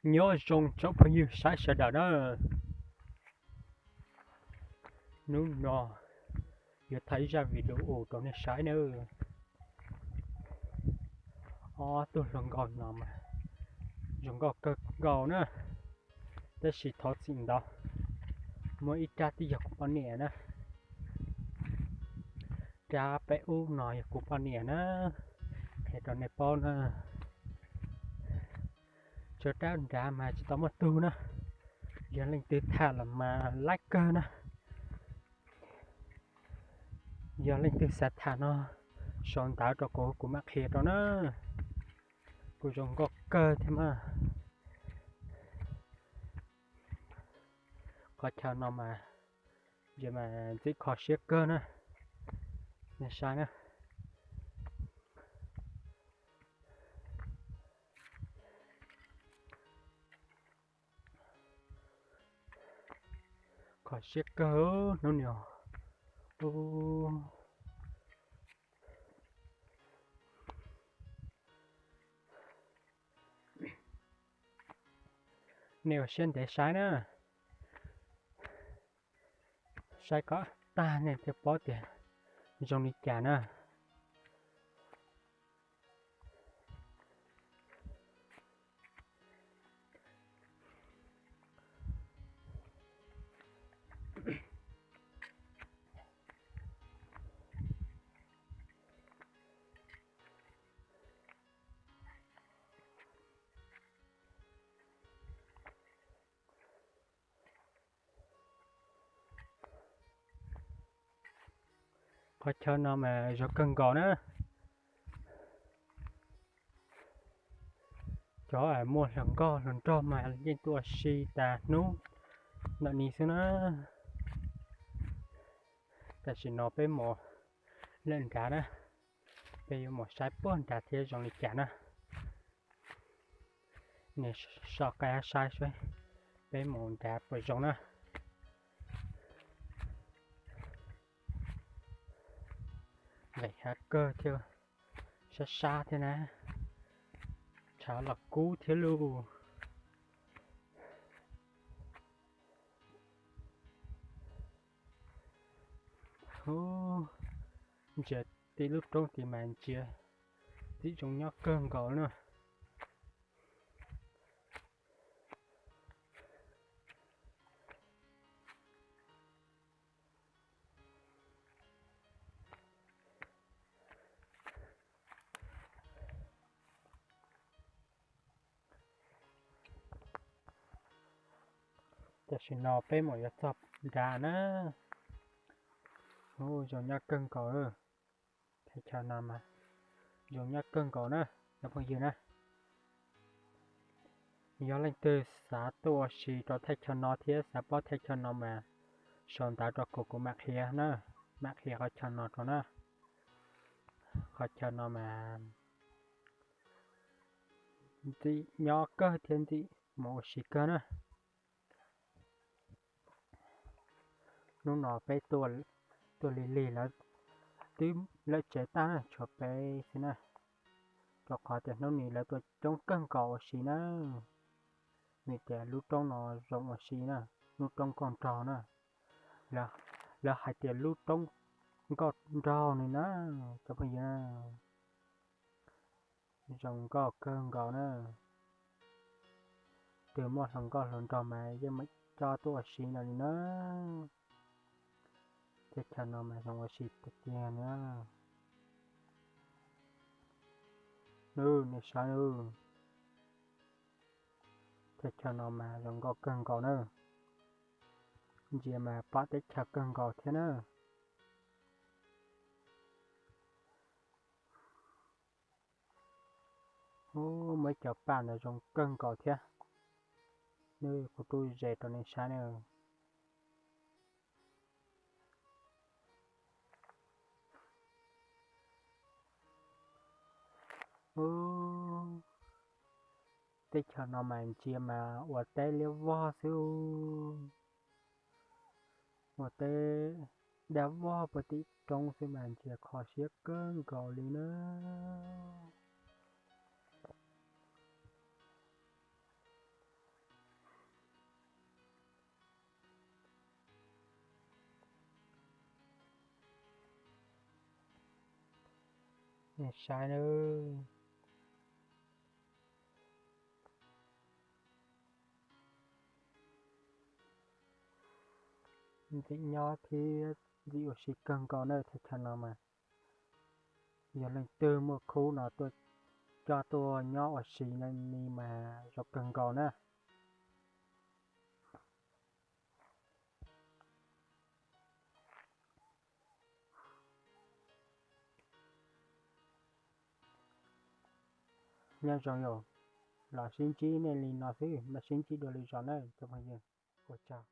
Nyob zoo tsoom phooj ywg saib sawv daws na. Hnub no yuav thaij ib zaj video rau nej saib na. Ob tug hluas nkauj no mas zoo nkauj kawg nkaus na, tab sis thov txim ntau, muaj ib rab twb yog kuv poj niam na. Rab peb ub no yog kuv poj niam na, qhia rau nej paub na. Tshuav rab nrad mas tsis tau muaj tug na, yog leej twg tham los mas laib kawg na. Yog leej twg xav tham no sau ntawv rau kuv, kuv mam qhia rau na. Kuj zoo nkauj kawg thiab mas. Qhov chaw no mas ntsia mas ntxim kho siab kawg na, nej saib na. Kho siab kawg hnub no. Nej ua siab ntev saib na, saib kom tag nej thiaj paub tias zoo li cas na. Qhov chaw no mas zoo kawg nkaus na. Cov muaj hluas nkauj hluas nraug mas yeej tuaj ua si tas hnub ntawm no xwb na. Tam sim no peb mus lawm nrad na, peb yuav mus saib puag nrad thiab zoo li cas na. Nws so qab saib saib peb mus nrad puas zoo na. Lem hav kawg thiab, sab sab thiab na, tshav los kub thiab lauj. Ntsia tib lub roob tid mas ntsia tib zoo nyob kawg nkaus na. Tam sim no peb mus yuav txog nrad na. Ub, zoo nyob kawg nkaus. Thaj chaw no mas zoo nyob kawg nkaus na cov phooj ywg na. Yog leej twg xav tuaj ua si rau thaj chaw no thiab xav paub thaj chaw no mas sau ntawv rau kuv, kuv mam qhia na, mam qhia qhov chaw no rau na. Qhov chaw no mas ntxim nyob kawg thiab ntxim mus ua si kawg na. Hnub no peb tuaj lig lig lawv twb lawm tsev tag na, tshuav peb xwb na. Rau qhov tias hnub no lawv tuaj coob kawg nkaus ua si na. Vim tias lub roob no zoo ua si na, lub roob nkauj nraug na. Lawv hais tias lub roob nkauj nraug li na, cov phooj ywg na. Zoo nkauj kawg nkaus na. Tus muaj hluas nkauj hluas nraug mas yeej meem coj tuaj ua si no li na. Thaj chaw no mas zoo ua si tiag tiag na. Nws, nej saib nws. Thaj chaw no mas zoo nkauj kawg nkaus na. Ntsia mas pom teb chaws kawg nkaus thiab na. Ub, muaj ib co paj ntawd zoo kawg nkaus thiab. Nws, kuv rub ze rau nej saib na. Ub, teb chaws no mas ntsia mas ua teb liab vog xwb. Ua teb dab vog puag tim roob xwb mas ntsia kho siab kawg nkaus li na. Nej saib nawb. Ntxim nyob thiab ntxim ua si kawg nkaus na, thaj chaw no mas yog leej twg muaj khub no tuaj coj tuaj nyob ua si no mas zoo kawg nkaus na. Nyob zoo yom, los sib ntsib nej li no xwb, mam sib ntsib dua lwm zaus na cov phooj ywg. Ua tsaug.